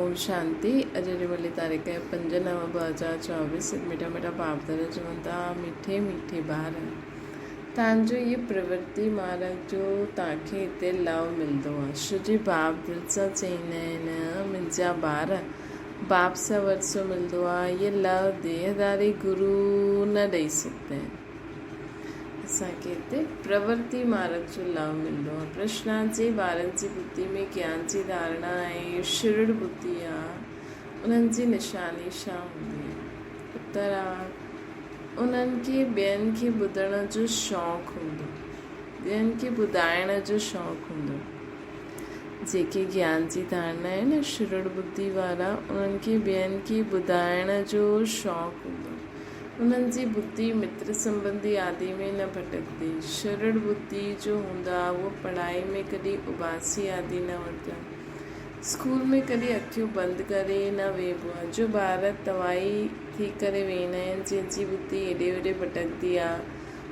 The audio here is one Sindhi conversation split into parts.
اوم شانتي اڄ جي ولي تاريخ آهي 5/9/2024 مٺا مٺا باپ دادا چون ٿا مٺي مٺي ٻار تان جو هي پرورتي مارگ جو تان کي هتي لو ملندو آهي ڇو جي باپ دل سان چئيندا آهن منهنجا ٻار باپ سان ورثو ملندو آهي هي لو ديهداري گرو نه ڏئي سگهندا آهن. اسان کي هتي پرورتي مارگ جو لاڀ ملندو آهي. پرشنا جي ٻارن جي ٻڌي ۾ گيان جي ڌارڻا ۽ شرڙ ٻڌي آ، انهن جي نشاني ڇا هوندي آهي؟ اتر آ، انهن کي ٻين کي ٻڌڻ جو شوق هوندو، ٻين کي ٻڌائڻ جو شوق هوندو. جيڪي گيان جي ڌارڻا آهن نه شرڙ ٻڌي وارا، انهن کي ٻين کي ٻڌائڻ جو شوق هوندو. انهن جي ٻڌي متر سنٻنڌي آدي ۾ نه ڀٽڪندي. شرڙ ٻڌي جو هوندا اهو پڙهائي ۾ ڪڏهن اٻاسي آدي نه وٺندا. اسڪول ۾ ڪڏهن اکيون بند ڪري نه ويهبو آ. جو ٻار توائي ٿي ڪري ويهندا آهن جنهن جي ٻڌي هيڏي هوڏي ڀٽڪندي آ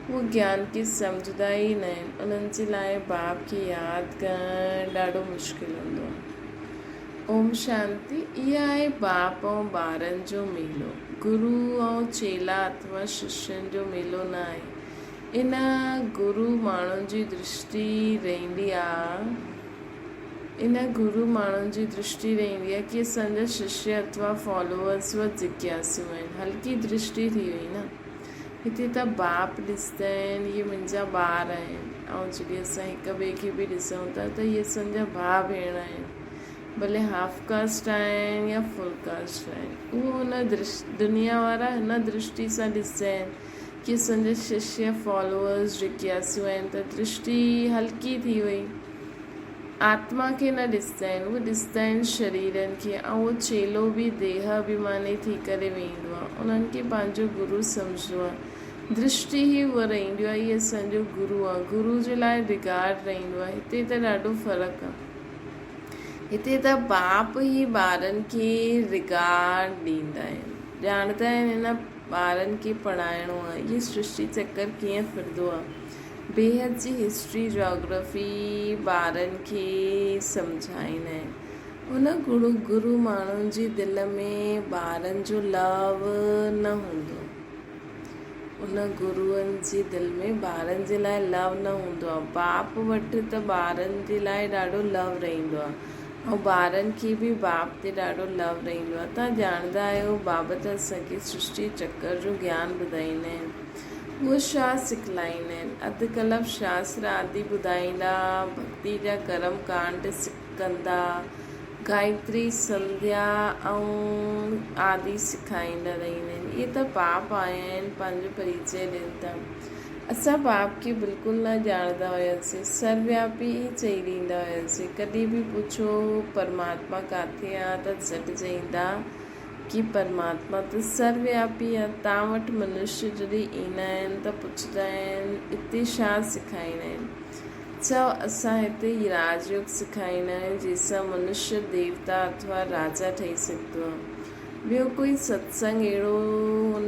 اهو گيان کي سمجهندا ئي نه آهن. انهن جي لاء باپ کي ياد ڪرڻ ڏاڍو مشڪل هوندو آ. اوم شانتي اها آهي باپ ۽ ٻارن جو ميلو. گرو ۽ چيلا اٿوا ششين جو ميلو نه آهي. ان گرو ماڻهن جي درشٽي رهندي آ ان گرو ماڻهن جي درشٽي رهندي آ ڪي اسان جا ششيه اٿوا فالوورس و جگياسو آهن. هلڪي درشٽي ٿي وئي نه. هتي ته باپ ڏسندا آهن اهي منهنجا ٻار آهن ۽ جڏهن اسان هڪ ٻئي کي به ڏسون ٿا ته اهي اسان جا ڀاء ڀيڻ آهن ڀلي هاف ڪاسٽ آهن يا فل ڪاسٽ آهن اهو هن دنيا وارا هن درشٽي سان ڏسندا آهن ڪي اسان جا ششيه فالوورس جگياسو آهن ته درشٽي هلڪي ٿي وئي. آتما کي نه ڏسندا آهن، اهي ڏسندا آهن شريرن کي ۽ اهو چيلو به ديهه اڀيماني ٿي ڪري ويهندو آهي، انهن کي پنهنجو گرو سمجهندو آهي. درشٽي ئي اها رهندي آهي، هي اسان جو گرو آهي، گرو جي لاء رگارڊ رهندو آهي، هتي ته ڏاڍو فرق آهي. هتي ته باپ ئي ٻارن کي رگارڊ ڏيندا آهن، ڄاڻندا آهن هن ٻارن کي پڙهائڻو آهي، هي سرشٽي چڪر ڪيئن ڦرندو آهي. بيحد جي هسٽري جاگرافي ٻارن کي سمجهائيندا آهن. ان گڙو گرو ماڻهن جي دل ۾ ٻارن جو لو نه هوندو. ان گروئن جي دل ۾ ٻارن جي لاء لو نه هوندو آهي. باپ وٽ ته ٻارن جي لاء ڏاڍو لو رهندو آهي ۽ ٻارن کي به باپ تي ڏاڍو لو رهندو آهي. توهان ڄاڻندا آهيو بابا ته اسان کي سرشٽي چڪر جو گيان ٻڌائيندا آهن. اهو شاهه سکلائيندا آهن. اڌ ڪلپ شاستر آدي ٻڌائيندا، ڀڳتي جا ڪرم ڪانڊ ڪندا، گائتري، سنڌيا ۽ آدي سکائيندا رهندا آهن. اهي ته باپ آيا آهن، پنهنجو پريچئه ڏين ٿا. اسان باپ کي بلڪل نه ڄاڻندا هياسين. سروياپي ئي چئي ڏيندا هياسين. ڪڏهن به پڇو پرماتما ڪاٿي آ ته جهٽ چئيندا ڪي پرماتما ته سروياپي آ، تان وٽ منشي جڏهن ايندا آهن ته پڇندا آهن، اتي ڇا سکائيندا آهن؟ چئو، اسان هتي راج يوگ سکائيندا آهيون، جنهن سان منشي ديوتا اٿوا راجا ٺهي سگهندو آ. ٻيو ڪوئي ستسنگ اهڙو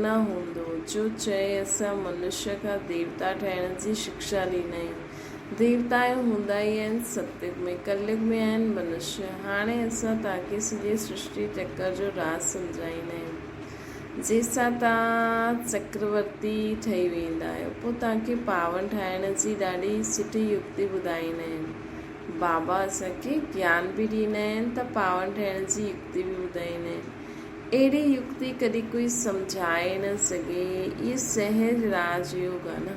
نه هوندو، جو چئي اسان منشي کان ديوتا ٺهڻ جي شڪشا ڏيندا آهيون. ديوتائون هوندا ئي آهن ستيگ ۾، ڪليگ ۾ آهن منشي. هاڻي اسان توهان کي سڄي سرشٽي چڪر جو راز سمجهائيندا آهيون، جنهن سان توهان چڪرورتي ٺهي ويندا آهيو. پوء توهان کي پاون ٺاهڻ جي ڏاڍي سٺي يڪتي ٻڌائيندا آهن. بابا اسان کي گيان به ڏيندا آهن ته پاون ٺهڻ جي يڪتي به ٻڌائيندا آهن. اهڙي يڪتي ڪڏهن ڪوئي سمجهائي نه سگهي. اهي سهج راج يوگ آهي نه.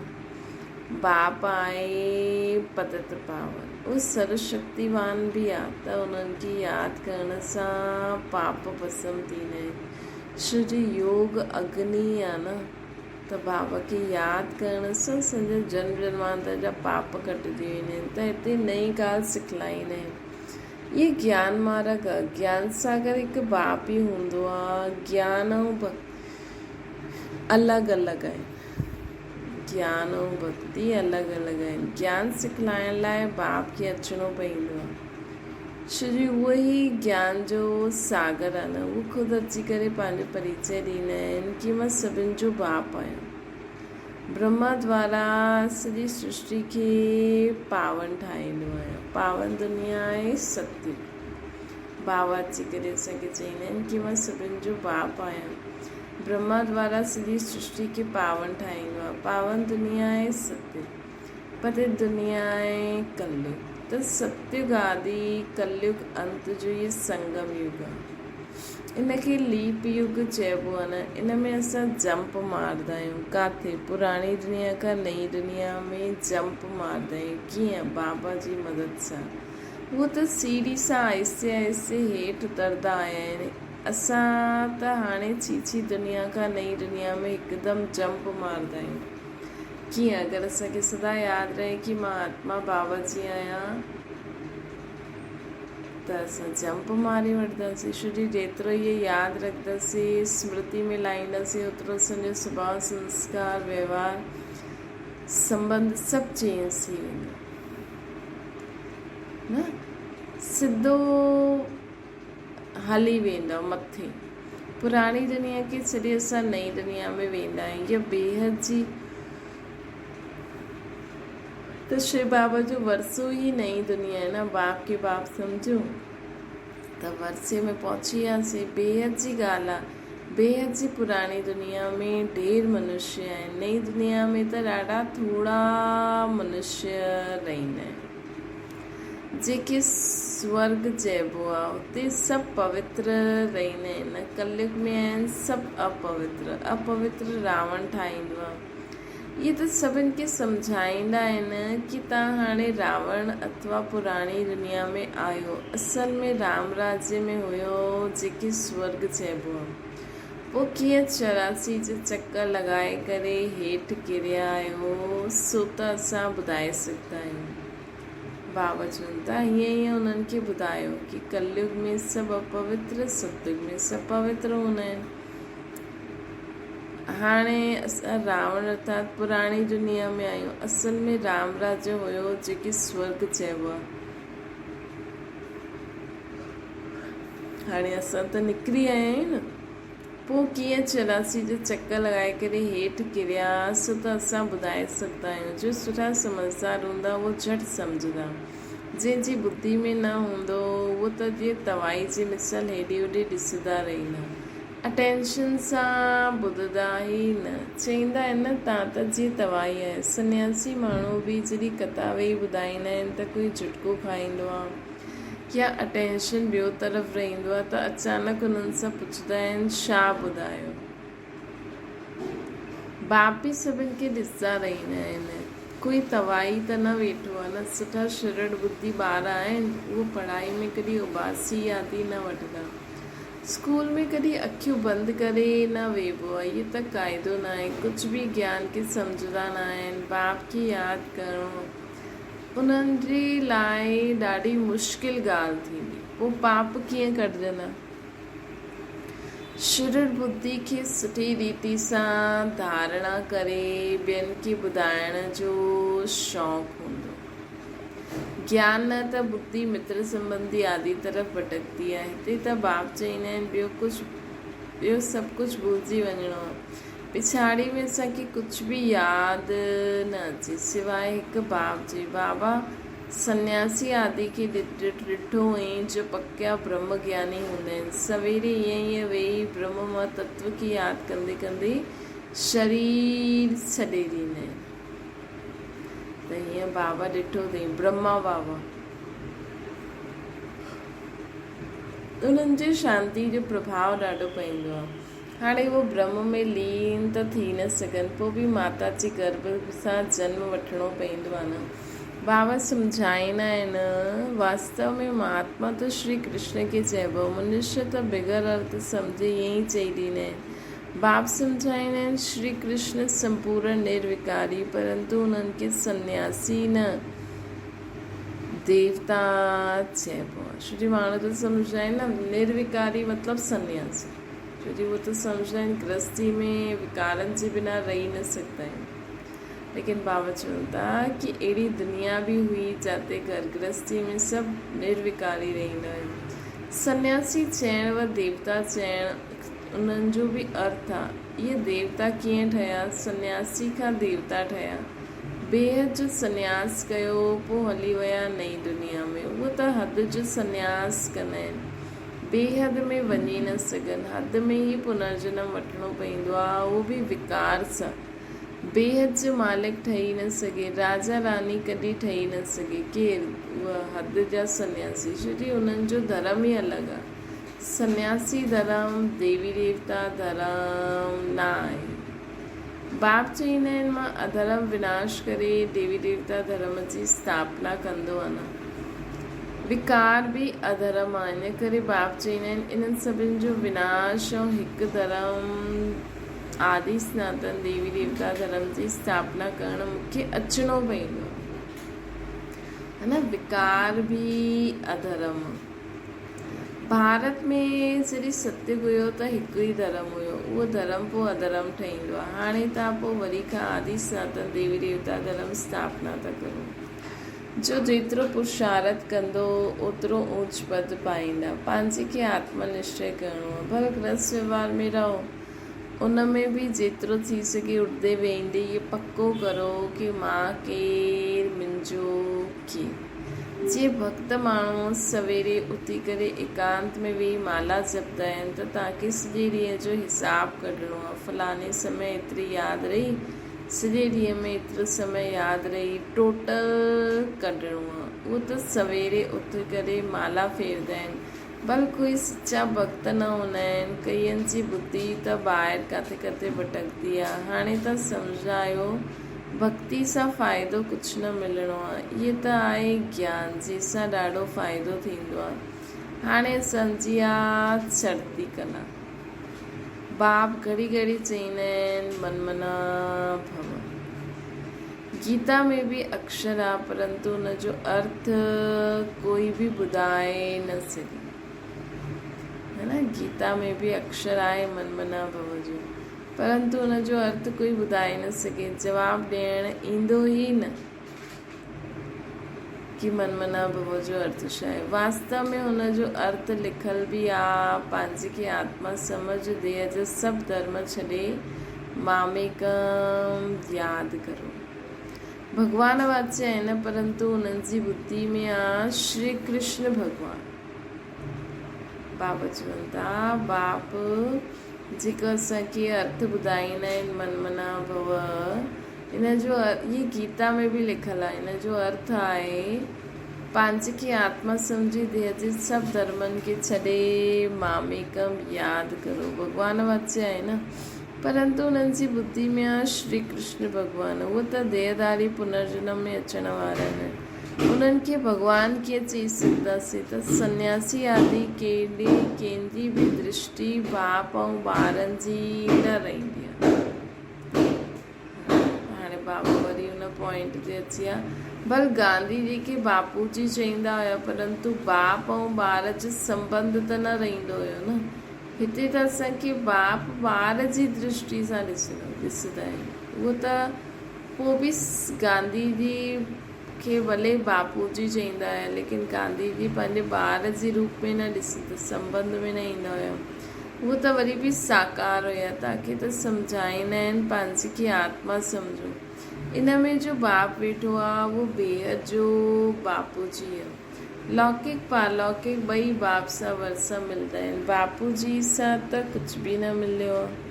باپ آهي پتت پاون. اهو سرو شڪتيوان به آ ته انهن کي ياد ڪرڻ سان پاپ ڀسم ٿيندا آهن. ڇو جو يوگ اگني آ نه ته بابا کي ياد ڪرڻ سان سندس جنم جنمانتر جا پاپ ڪٽجي ويندا آهن ته هتي نئين ڳالهه سکلائيندا آهن. اهي گيان مارگ آ. گيان ساگر هڪ باپ ئي هوندو آ. گيان ۽ ڀڳتي الڳ الڳ آهن. گيان ۽ ڀڳتي الڳ الڳ آهن. گيان سکلائڻ لاء باپ کي اچڻو پوندو آهي. ڇو جو اهو ئي گيان جو ساگر آهي نه. اهو خود اچي ڪري پنهنجو پريچئه ڏيندا آهن ڪي مان سڀن جو باپ آهيان. برهما دوارا سڄي سرشٽي کي پاون ٺاهيندو آهيان. پاون دنيا آهي ستيگ. بابا اچي ڪري اسان کي چئيندا آهن ڪي مان سڀن جو باپ آهيان. برهما دوارا سڄي سرشٽي کي پاون ٺاهيندو آهي. پاون دنيا آهي ستيگ، پتيت دنيا آهي ڪليگ. ته ستيگ آدي ڪليگ انت جو هي سنگم يگ آهي. ان کي ليپ يگ چئبو آهي نه. ان ۾ اسان جمپ ماردا آهيون. ڪاٿي؟ پراڻي دنيا کان نئين دنيا ۾ جمپ ماردا آهيون. ڪيئن؟ بابا جي مدد سان. هو ته سيڙهي سان آهستي آهستي هيٺ اتردا آيا آهن. اسان ته هاڻي ڇيڇي دنيا کان نئين دنيا ۾ هڪدم جمپ ماردا آهيون. ڪيئن؟ اگر اسان کي سدا ياد رهي ڪي مان آتما بابا جي آهيان ته اسان جمپ ماري وٺنداسين. ڇو جو جيترو اهي ياد رکنداسين، سمرتي ۾ لائينداسين اوترو اسان جو سڀاء، سنسڪار، وهنوار، سنٻنڌ سڀ چينج ٿي ويندو. نه سڌو هلي ويندؤ مٿي. پراڻي دنيا کي ڇڏي اسان نئين دنيا ۾ ويندا آهيون. اها بيحد جي ته شو بابا جو ورثو ئي نئين دنيا آهي نه. باپ کي باپ سمجهو ته ورثي ۾ پهچي وياسين. بيحد جي ڳالهه آهي. بيحد جي پراڻي دنيا ۾ ڍير منشي آهن. نئين دنيا ۾ ته ڏاڍا ٿورا منشي رهندا آهن. جيڪي سورڳ چئبو آهي، اتي سڀ پوتر رهندا آهن. ڪليگ ۾ آهن سڀ اپوتر. اپوتر راوڻ ٺاهيندو آهي. اهي ته سڀن کي سمجهائيندا آهن ڪي توهان هاڻي راوڻ اٿوا پراڻي دنيا ۾ آهيو. اصل ۾ رام راجيه ۾ هيو جيڪي سورڳ چئبو آهي. پوء ڪيئن 84 جا چڪر لڳائي ڪري هيٺ ڪريا آهيو سو ته اسان ٻڌائي سگهندا آهيون. بابا چون ٿا هيئن هيئن انهن کي ٻڌايو ڪي ڪليگ ۾ سڀ اپوتر ستيگ ۾ سڀ پوتر هوندا آهن. هاڻي اسان راوڻ ارٿات پراڻي دنيا ۾ آهيون. اصل ۾ رام راجيه هيو جيڪي سورڳ چئبو آهي. هاڻي اسان ته نڪري آيا آهيون نه. پوء ڪيئن 84 جا چڪر لڳائي ڪري هيٺ ڪريا سو ته اسان ٻڌائي سگهندا آهيون. جو سٺا سمجهدار هوندا اهو جهٽ سمجهندا. جنهن جي ٻڌي ۾ نه هوندو اهو ته جيئن توائي جي مثل هيڏي هوڏي ڏسندا رهندا. اٽينشن سان ٻڌندا ئي نه. چئيندا آهن نه تان ته جيئن توائي آهي. سنياسي ماڻهو به جڏهن ڪٿا ويهي ٻڌائيندا آهن ته ڪوئي جهٽڪو کائيندو آهي يا اٽينشن ٻيو طرف رهندو آهي ته اچانڪ انهن سان پڇندا آهن ڇا ٻڌايو؟ باپ به سڀن کي ڏسندا رهندا آهن. ڪوئي توائي ته نه ويٺو آهي نه. سٺا شرڙ ٻڌي ٻار آهن اهو پڙهائي ۾ ڪڏهن اٻاسي آدي نه وٺندا. اسڪول ۾ ڪڏهن اکيون بند ڪري نه ويهبو آهي، اهو ته قاعدو ناهي. ڪجهه به گيان کي سمجهندا ناهن. باپ کي ياد ڪرڻ انهن جي لاء ڏاڍي مشڪل ڳالهه ٿيندي. پوء پاپ ڪيئن ڪڍجندا؟ شرر ٻڌي کي سٺي ريتي سان ڌارڻا ڪري ٻين کي ٻڌائڻ جو شوق هوندو. گيان نه ته ٻڌي متر سنٻنڌي آدي طرف ڀٽڪندي آهي. هتي ته باپ چئيندا آهن ٻيو ڪجهه ٻيو سڀ ڪجهه ڀلجي وڃڻو آهي. پڇاڙي ۾ اسان کي ڪجهه به ياد نه اچي سواء هڪ باپ جي. بابا سنياسي آدي کي ڏٺو هئائين جو پڪا برهم گياني هوندا آهن. سويري ائين ائين ويهي برهم مان تتو کي ياد ڪندي ڪندي شرير ڇڏي ڏيندا آهن. ته هيئن بابا ڏٺو اٿئي برهما بابا انهن جي شانتي جو پرڀاء ڏاڍو پوندو آهي. هاڻي اهو برهم ۾ لين ته ٿي نه سگهن، پوء به ماتا جي گرڀ سان جنم وٺڻو پوندو آهي نه. بابا سمجهائيندا آهن، واستو ۾ مهاتما ته شري ڪرشن کي چئبو، منشيه ته بغير ارٿ سمجهي ائين ئي چئي ڏيندا آهن. باب سمجهائيندا آهن، شري ڪرشن سمپورڻ نروڪاري، پرنتو انهن کي سنياسي نه ديوتا چئبو آهي. ڇو جي ماڻهو ته سمجهندا آهن نه نروڪاري مطلب سنياسي. ڇو جي هو ته سمجهندا آهن گرهستي ۾ وڪارن جي بنا رهي نه سگهندا آهن. ليڪن بابا چون ٿا ڪي اهڙي دنيا به هئي جاتي گهر گرهستي ۾ سڀ نروڪاري رهندا هيا. سنياسي چئڻ و ديوتا چئڻ انهن جو به ارٿ آ. اهي ديوتا ڪيئن ٺهيا؟ سنياسي کان ديوتا ٺهيا. بيحد جو سنياس ڪيو، پوء هلي ويا نئين دنيا ۾. اهو ته حد جو سنياس ڪندا آهن. بيحد ۾ وڃي نه سگهن. حد ۾ ئي پنرجنم وٺڻو پئيندو آ، اهو به وڪار سان. بيحد جو مالڪ ٺهي نه سگهي. راجا راڻي ڪڏهن ٺهي نه سگهي. ڪير؟ اهي حد جا سنياسي. ڇو جي انهن جو ڌرم ئي الڳ آ. سنياسي ڌرم ديوي ديوتا ڌرم نه آهي. باپ چئيندا آهن مان اڌرم وناش ڪري ديوي ديوتا ڌرم جي اسٿاپنا ڪندو آهيان. وڪار به اڌرم آهي ان ڪري باپ چئيندا آهن انهن سڀن جو وناش ۽ هڪ ڌرم آدي سناتن ديوي ديوتا ڌرم جي اسٿاپنا ڪرڻ مون کي اچڻو پئيندو. هن وڪار به اڌرم. ڀارت ۾ جڏهن ستيگ هيو ته هڪ ئي ڌرم هيو. اهو ڌرم پوء اڌرم ٺهيندو آهي. هاڻي توهان پوء وري کان آدي سناتن ديوي ديوتا ڌرم اسٿاپنا ٿا ڪرو. جو جيترو پرشارٿ ڪندو اوترو اوچ پد پائيندا. پنهنجي کي آتم نشچي ڪرڻو آهي. ڀل گرهست وهنوار ۾ رهو. ان ۾ به جيترو ٿي سگهي اٺندي ويهندي اهو پڪو ڪرو ڪي مان ڪير منهنجو ڪير. جي ڀڳت ماڻهو سويري اٿي ڪري ايڪانت ۾ ويهي مالا جپدا آهن ته توهان کي سڄي ڏينهن جو حساب ڪڍڻو آهي فلاڻي سمي ايتري ياد رهي سڄي ڏينهن ۾ ايترو سمي ياد رهي ٽوٽل ڪڍڻو آهي اهو ته سويري اٿي ڪري مالا ڦيردا آهن ڀل ڪوئي سچا ڀڳت نه هوندا آهن، ڪئين جي ٻڌي ته ٻاهر ڪاٿي ڪاٿي ڀٽڪندي آ. هاڻي ته سمجهه آيو ڀڳتي سان فائدو ڪجهه نه ملڻو آ. اهي ته آهي گيان جنهن سان ڏاڍو فائدو ٿيندو آ. هاڻي سمجهي آ چڙهتي ڪلا. باپ گهڙي گهڙي چئيندا آهن من منا ڀو. گيتا ۾ به اڪشر آ پرنتو ان جو ارٿ ڪوئي به ٻڌائي نه سگهي. هي نه گيتا ۾ به اڪشر آهي من منا ڀو جو پرنتو ان جو ارٿ ڪوئي ٻڌائي نه سگهي جواب ڏيڻ ايندو ئي نه ڪي من منا ڀو جو ارٿ ڇا آهي. واستو ۾ ان جو ارٿ لکيل به آ پنهنجي کي آتما سمجهه ديهه جا سڀ ڌرم ڇڏي ماميڪم ياد ڪرو. ڀڳوان واچي آهن پرنتو انهن جي ٻڌي ۾ آ شري ڪرشن ڀڳوان. بابا چون ٿا باپ جيڪو اسان کي ارٿ ٻڌائيندا آهن من منا ڀو ان جو هي گيتا ۾ به لکيل آهي ان جو ارٿ آهي پنهنجي کي آتما سمجهي ديهه جي سڀ ڌرمن کي ڇڏي ماميڪم ياد ڪرو ڀڳوان واچي آهي نه پرنتو انهن جي ٻڌي ۾ آ شري ڪرشن ڀڳوان. اهي ته ديهڌاري پنرجنم ۾ اچڻ وارا آهن. انهن کي ڀڳوان ڪيئن چئي سگهنداسين ته سنياسي آدي ڪيڏي ڪنهن جي به درشٽي باپ ۽ ٻارن جي نه رهندي آ. هاڻي بابا وري ان پوائنٽ تي اچي ويا. ڀل گانڌي جي کي باپو جي چئيندا هيا پرنتو باپ ۽ ٻار جو سنٻنڌ ته نه رهندو هيو نه. هتي ته اسان کي باپ ٻار جي درشٽي سان ڏسڻو ڏسندا آهن. اهو ته پوء به گانڌي جي کي ڀلي باپو جي چئيندا هيا ليڪن گانڌي جي پنهنجي ٻار جي روپ ۾ نه ڏسندا سنٻنڌ ۾ نه ايندا هيا. اهو ته وري به ساڪار هيا توهان کي ته سمجهائيندا آهن پنهنجي کي آتما سمجهو. ان ۾ جو باپ ويٺو آ اهو بيحد جو باپو جي آ. لوڪڪ پارلوڪڪ ٻئي باپ سان ورثا ملدا آهن. باپو جي سان ته ڪجهه به نه مليو آهي.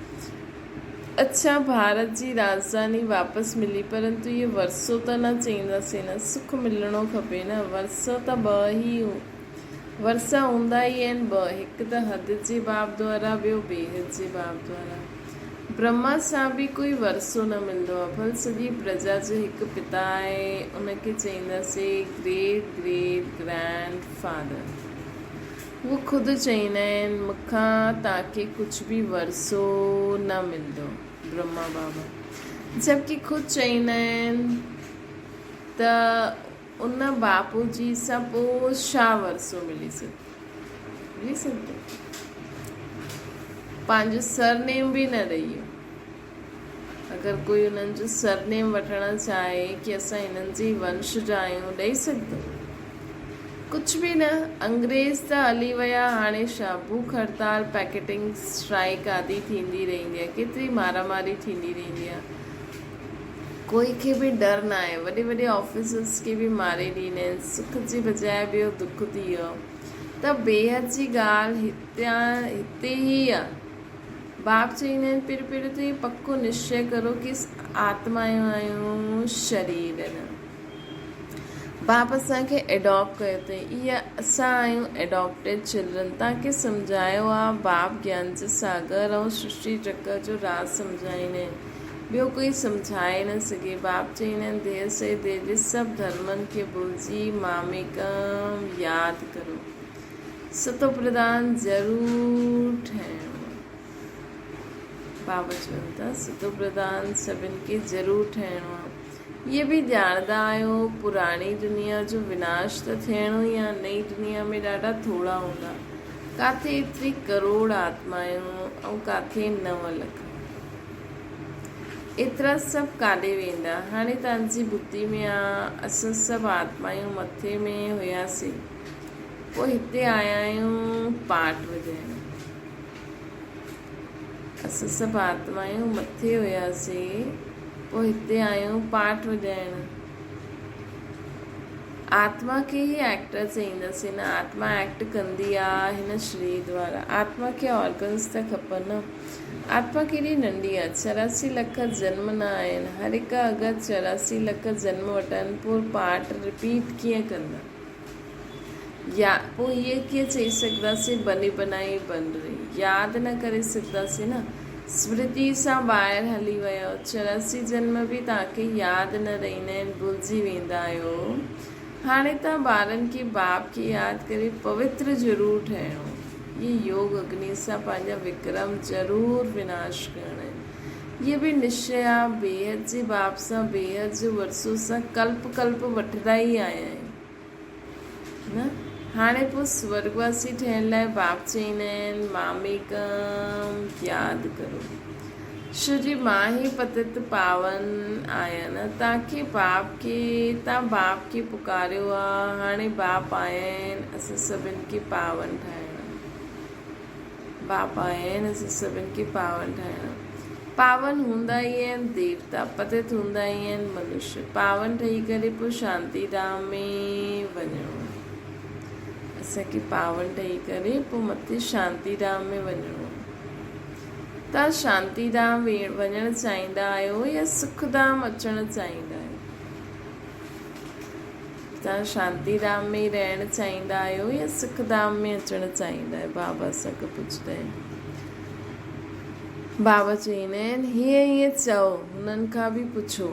اڇا ڀارت جي راڄڌاني واپس ملي پرنتو اهي ورثو ته نه چئينداسين نه سک ملڻو کپي نه ورثو ته ٻه ئي ورثا هوندا ئي آهن ٻه هڪ ته حد جي باپ دوارا ٻيو بيحد جي باپ دوارا. برهما سان به ڪوئي ورثو نه ملندو آهي. ڀل سڄي پرجا جو هڪ پتا آهي، ان کي چئينداسين گريٽ گريٽ گرينڊ فادر. هو خود چئيندا آهن، مون کان توهان کي ڪجهه به ورثو نه ملندو. برهما بابا جبڪه خود چئيندا آهن ته ان باپو جي سان پوء ڇا ورثو ملي سگهندو؟ ملي سگهندو؟ پنهنجو سرنيم به نه ڏئي ويو. اگر ڪوئي انهن جو سرنيم وٺڻ چاهي ڪي اسان هنن جي ونش جا آهيون ڏئي سگهندو؟ ڪجهه به نه. انگريز ته هلي ويا هاڻي ڇا؟ بک هڙتال، پيڪيٽنگ اسٽرائيڪ آدي ٿيندي رهندي آهي. ڪيتري مارا ماري ٿيندي رهندي آهي. ڪوئي کي به ڊر ناهي. وڏي وڏي آفيسرس کي به ماري ڏيندا آهن. سک جي بجاء ٻيو دک ٿي ويو. ته ته بيحد جي ڳالهه هتيان هتي ئي آ. باپ چئيندا آهن پهريون پهريون ته اهو پڪو نشچي ڪرو ڪي آتمايون آهيون شرير نه. باپ اسان کي ايڊاپٽ ڪيو اٿئي اها اسان آهيون ايڊاپٽيڊ چلڊرن توهان کي سمجهايو آ باپ گيان جي ساگر ۽ سرشٽي چڪر جو راز سمجهائيندا آهن ٻيو ڪوئي سمجهائي نه سگهي باپ چئيندا آهن ديهه سهي ديهه جي سڀ ڌرمن کي ڀلجي ماميڪم ياد ڪرو ستو پرڌان ضرور ٺهڻو آ بابا چون ٿا ستو پرڌان سڀن کي ضرور ٺهڻو آ اهي به ڄاڻندا آهيو پراڻي دنيا جو وناش ته ٿيڻو ئي آ، نئين دنيا ۾ ڏاڍا ٿورا هوندا. ڪاٿي ايتري ڪروڙ آتمايون ۽ ڪاٿي 9 لک. ايترا سڀ ڪاڏي ويندا؟ هاڻي توهان جي ٻڌي ۾ آ، اسان سڀ آتمايون مٿي ۾ هياسين، پوء هتي آيا آهيون پاٽ وڄائڻ. اسان سڀ آتمايون مٿي هياسين، پوء هتي آيون پاٺ وڄائڻ. آتما کي ئي ائڪٽر چئينداسين نه، آتما ائڪٽ ڪندي آ هن شرير دوارا. آتما کي آرگنز ته کپن نه. آتما ڪيڏي ننڍي آ، 84 لک جنم نه آهن، هر هڪ اگر 84 لک جنم وٺن پوء پارٽ رپيٽ ڪيئن ڪندا؟ يا پوء هيء ڪيئن چئي سگهنداسين بني بنائي بن رهي. ياد نه ڪري سگهنداسين نه. سمرتي سان ٻاهر هلي ويؤ. 84 جنم به توهان کي ياد نه رهندا آهن، ڀلجي ويندا آهيو. هاڻي توهان ٻارن کي باپ کي ياد ڪري پوتر ضرور ٺهڻو. هيء يوگ اگني سان پنهنجا وڪرم ضرور وناش ڪرڻا آهن. هيء به نشچي آ، بيحد جي باپ سان بيحد جو ورثو اسان ڪلپ ڪلپ وٺندا ئي آيا آهيون. نه هاڻي پوء سورڳواسي ٺهڻ لاء باپ چئيندا آهن، ماميڪم ياد ڪرو. شو جي مان ئي پتت پاون آهيان نه تان کي باپ کي تان باپ کي پڪاريو آ هاڻي باپ آيا آهن اسان سڀن کي پاون ٺاهڻ. باپ آيا آهن اسان سڀن کي پاون ٺاهڻ. پاون هوندا ئي آهن ديوتا، پتت هوندا ئي آهن منش. پاون ٺهي ڪري پوء شانتي ڌام ۾ وڃڻو آهي. اسان کي پاون ٺهي ڪري پوء مٿي شانتي ڌام ۾ وڃڻو آهي. توهان شانتي ڌام وڃڻ چاهيندا آهيو يا سک ڌام اچڻ چاهيندا آهيو؟ توهان شانتي ڌام ۾ ئي رهڻ چاهيندا آهيو يا سک ڌام ۾ اچڻ چاهيندا آهيو؟ بابا اسان کان پڇندا آهن. بابا چئيندا آهن، هيئن هيئن چئو، هنن کان به پڇو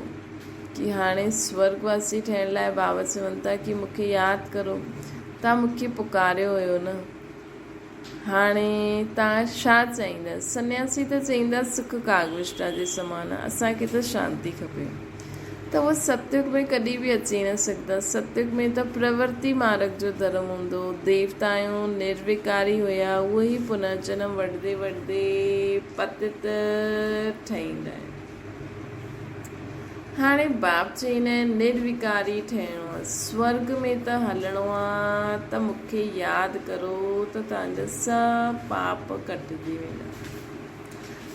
ڪي هاڻي سورڳ واسي ٺهڻ لاء بابا چون ٿا ڪي مون کي ياد ڪرو، توهان مون کي پڪاريو هيو نه؟ هاڻي توهان ڇا چاهيندا؟ سنياسي ته چئيندا سک ڪاڳوشٽا جي سمان آ، اسان کي ته شانتي کپي. ته اهو ستيگ ۾ ڪڏهن به اچي نه سگهندا. ستيگ ۾ ته پرورتي مارگ جو ڌرم هوندو. ديوتائون نرويڪاري هيا، اهي ئي پنرجنم وٺندي وٺندي پتت ٺهيندا آهن. هاڻي باپ چئيندا آهن نرويڪاري ٺهڻو آ، سورڳ ۾ ته هلڻو آ ته مون کي ياد ڪرو ته توهان جا سڀ پاپ ڪٽجي ويندا.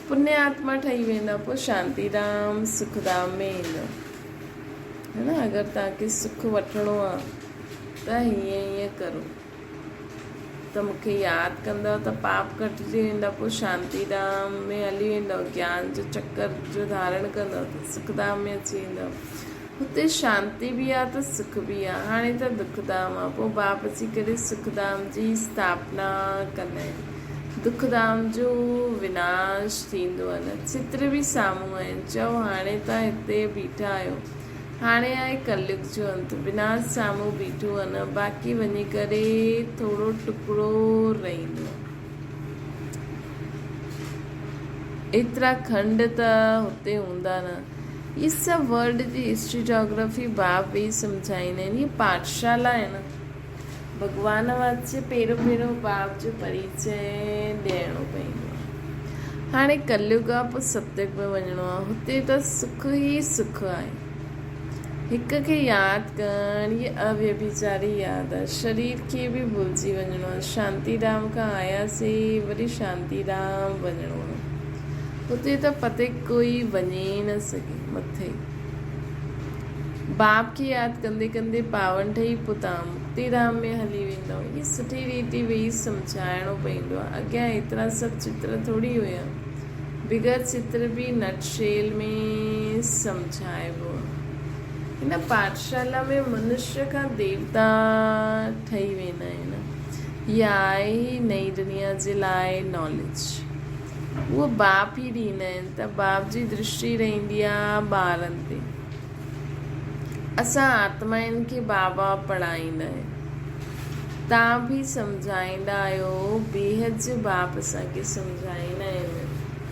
پڃ آتما ٺهي ويندا پوء شانتي ڌام سک ڌام ۾ ايندو. هي نه اگر توهان کي سک وٺڻو آ ته هيئن هيئن ڪرو. ته مون کي ياد ڪندؤ ته پاپ ڪٽجي ويندا، پوء شانتي ڌام ۾ هلي ويندؤ، گيان جو چڪر جو ڌارڻ ڪندؤ ته سک ڌام ۾ اچي ويندؤ. هتي شانتي به آ ته سک به آ، هاڻي ته دک ڌام آ، پوء باپ اچي ڪري سک ڌام جي اسٿاپنا ڪندا آهن. دک ڌام جو وناش ٿيندو آ نه. چتر به سامهون آهن، چئو هاڻي توهان هتي بيٺا آهيو. هاڻي آهي ڪليگ جو انت. بناس سامهون بيٺو آ نه، باقي وڃي ڪري ٿورو ٽڪڙو رهندو. ايترا کنڊ ته هتي هوندا نه. هي سڀ ورلڊ جي هسٽري جاگرافي باب ويهي سمجهائيندا آهن. هي پاٺشالا آهي نه. ڀڳوان واچي پهريون پهريون باب جو پريچي ڏيڻو پوندو آهي. هاڻي ڪليگ آ پوء ستيگ ۾ وڃڻو آ. هتي ته سک ئي سک آهي. هڪ کي ياد ڪرڻ هي اويڀيچاري ياد آ. شرير کي به ڀلجي وڃڻو آ. شانتي ڌام کان آياسين وري شانتي ڌام وڃڻو آ. هتي ته پتي ڪوئي وڃي ئي نه سگهي. مٿي. باپ کي ياد ڪندي ڪندي پاون ٺهي پوء تان مڪت. مڪتي ڌام ۾ هلي ويندؤ. هي سٺي ريتي ويهي سمجهائڻو پوندو آهي. اڳيان ايترا سڀ چتر ٿوري هيا. بغير چتر به نٽ شيل ۾ سمجهائبو آهي. هن پاٺشالا ۾ منشيه کان ديوتا ٺهي ويندا آهن. هيء آهي ئي نئين دنيا جي لاء ناليج. اهو باپ ئي ڏيندا آهن ته باپ جي درشٽي رهندي آهي ٻارن تي. اسان آتمائن کي بابا پڙهائيندا آهن. توهان به سمجهائيندا آهيو، بيحد جو باپ اسان کي سمجهائيندا آهن.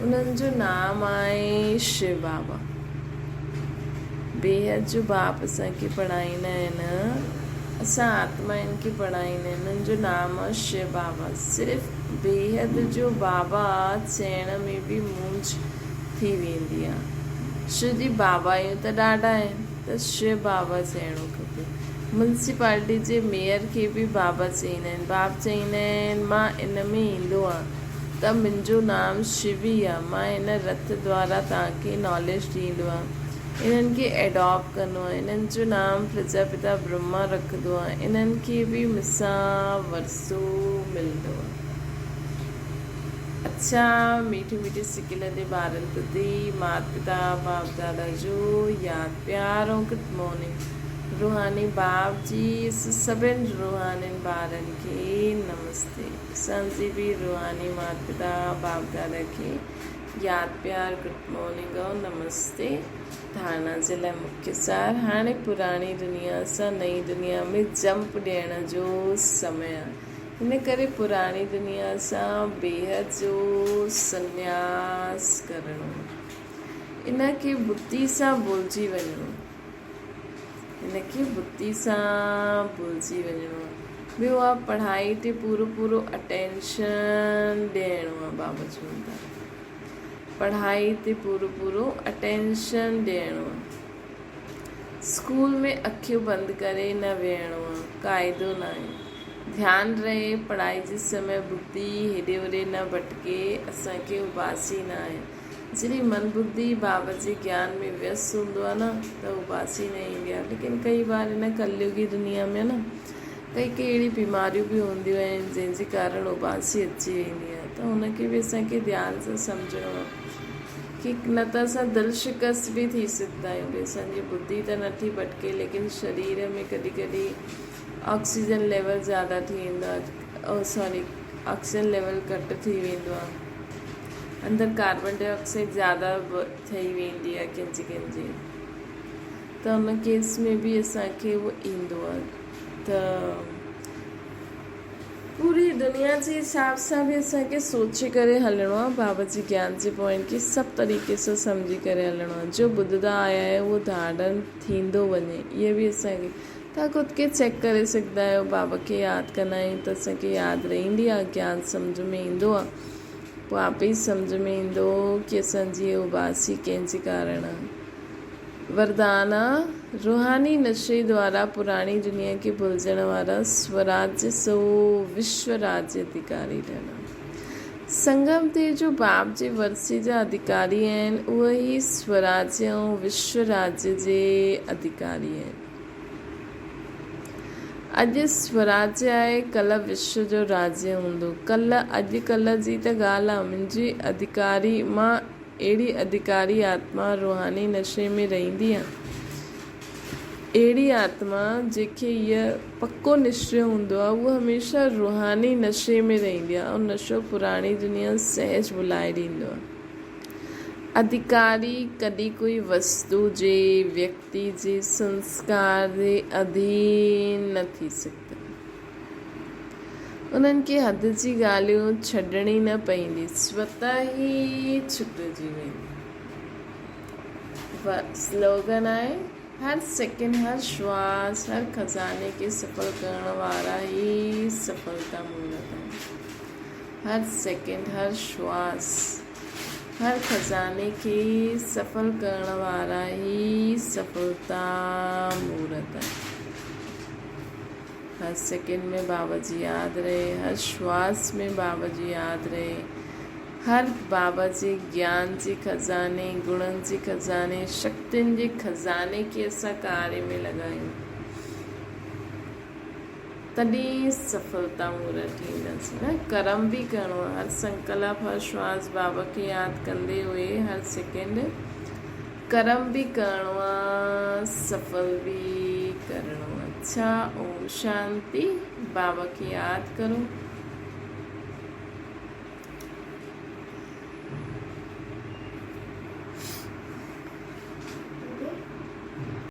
انهن جو نام آهي شو بابا. بيحد جو باپ اسان کي پڙهائيندا آهن. اسان آتمائن کي پڙهائيندا آهن. انهن جو نام آهي شو بابا. صرف بيحد جو بابا چئڻ ۾ به مونجهه ٿي ويندي آهي. شو جي بابايون ته ڏاڍا آهن ته شو بابا چئڻو کپي. ميونسپالٽي جي ميئر کي به بابا چئيندا آهن. باپ چئيندا آهن مان ان ۾ ايندو آهيان ته منهنجو نام شو ئي آهي. مان هن رٿ دوارا توهان کي ناليج ڏيندو آهيان. انهن کي ايڊاپٽ ڪندو آهيان. انهن جو نام پرجاپتا برهما رکندو آهيان. انهن کي به مون سان ورثو ملندو آهي. اڇا ميٺي ميٺي سڪيلڌي ٻارن پرتي مات پتا باپ دادا جو ياد پيار ۽ گڊ مارننگ روحاني باپ جي سڀن روحانين ٻارن کي نمستي اسان جي به روحاني مات پتا باپ دادا کي ياد پيار گڊ مارننگ ۽ نمستي ڌارڻا جي لاء مکيه سار هاڻي پراڻي دنيا سان نئين دنيا ۾ جمپ ڏيڻ جو سمي آهي ان ڪري پراڻي دنيا سان بيحد جو سنياس ڪرڻو، ان کي بتي سان ڀلجي وڃڻو، ان کي بتي سان ڀلجي وڃڻو. ٻيو آ پڙهائي تي پورو پورو اٽينشن ڏيڻو آ بابا چون ٿا پڙهائي تي پورو پورو اٽينشن ڏيڻو آ. اسڪول ۾ اکيون بند ڪري نه ويهڻو آ، قاعدو ناهي. ڌيان رهي پڙهائي جي سمي ٻڌي هيڏي هوڏي نه ڀٽڪي، اسان کي اباسي نه آهي. جڏهن من ٻڌي بابا جي گيان ۾ ويست هوندو آ نه ته اباسي نه ايندي آ، ليڪن ڪئي بار هن ڪليوگي دنيا ۾ نه ڪئي ڪئي اهڙي بيماريون به هونديون آهن جنهن جي ڪارڻ اباسي اچي ويندي آ ته هن کي به اسان کي ڌيان سان سمجهڻو آ. ڪي نه ته اسان دل شڪست به ٿي سگهندا آهيون ڀئي اسان جي ٻڌي ته نٿي ڀٽڪي ليڪن شرير ۾ ڪڏهن ڪڏهن آڪسيجن ليول زياده ٿي ويندو آهي او سوري آڪسيجن ليول گهٽ ٿي ويندو آهي اندر ڪاربان ڊاء آڪسائيڊ زياده به ٿي ويندي آهي ڪنهن جي ڪنهن جي ته ان ڪيس ۾ به اسان کي اهو ايندو آهي ته پوري دنيا جي حساب سان به اسان کي سوچي ڪري هلڻو آهي بابا جي گيان جي پوائنٽ کي سڀ طريقي سان سمجهي ڪري هلڻو آهي جو ٻڌندا آيا آهيو اهو ڌارڻ ٿيندو وڃي اهي به اسان کي توهان خود کي چيڪ ڪري سگهندا آهيو بابا کي ياد ڪندا آهيون ته اسان کي ياد رهندي آهي گيان سمجهه ۾ ايندو آهي پوء آپ ئي سمجهه ۾ ايندو ڪي اسان جي اباسي ڪنهن جي ڪارڻ آهي. وردان، روحاني نشي دوارا پراڻي دنيا کي ڀلجڻ وارا سوراجيه سو وشو راجيه اڌڪاري ٺهڻا. سنگم تي جو باپ جي ورثي جا اڌڪاري آهن، اهي ئي سوراجيه ۽ وشو راجيه جي اڌڪاري آهن. اڄ سوراجيه آهي، ڪلهه وشو جو راجيه هوندو. ڪلهه، اڄ ڪلهه جي ته ڳالهه آ، منهنجي اڌڪاري مان اهڙي اڌڪاري آتما روحاني نشي ۾ رهندي آ. اهڙي آتما جنهن کي هيء پڪو نشچي هوندو آ، هوء هميشه روحاني نشي ۾ رهندي آ ۽ نشو پراڻي دنيا سهج ڀلائي ڏيندو آ. اڌڪاري ڪڏهن ڪوئي وستو جي، ويڪتي جي، سنسڪار جي اڌين نه ٿي سگهندا. انهن کي حد جي ڳالهيون ڇڏڻي نه پئيندي، سوتا ئي ڇٽجي ويندي. سلوگن آهي، هر سيڪنڊ، هر شواس، هر خزاني کي سڦل ڪرڻ وارا ئي سڦلتا مورت آهن. هر سيڪنڊ، هر شواس، هر خزاني کي سڦل ڪرڻ وارا ئي سڦلتا مورت آهن. هر سيڪنڊ ۾ بابا جي ياد رهي، هر شواس ۾ بابا جي ياد رهي، هر بابا جي گيان جي خزاني، گڻن جي خزاني، شڪتين جي خزاني کي اسان ڪاري ۾ لڳايون. تڏهن سڦلتا مورت ٿينداسين نه. ڪرم به ڪرڻو آهي. هر سنڪلپ، هر شواس بابا کي ياد ڪندي هئي هر سيڪنڊ ڪرم به ڪرڻو آهي، سڦل به ڪرڻو آهي. اڇا اوم شانتي. بابا کي ياد ڪرو.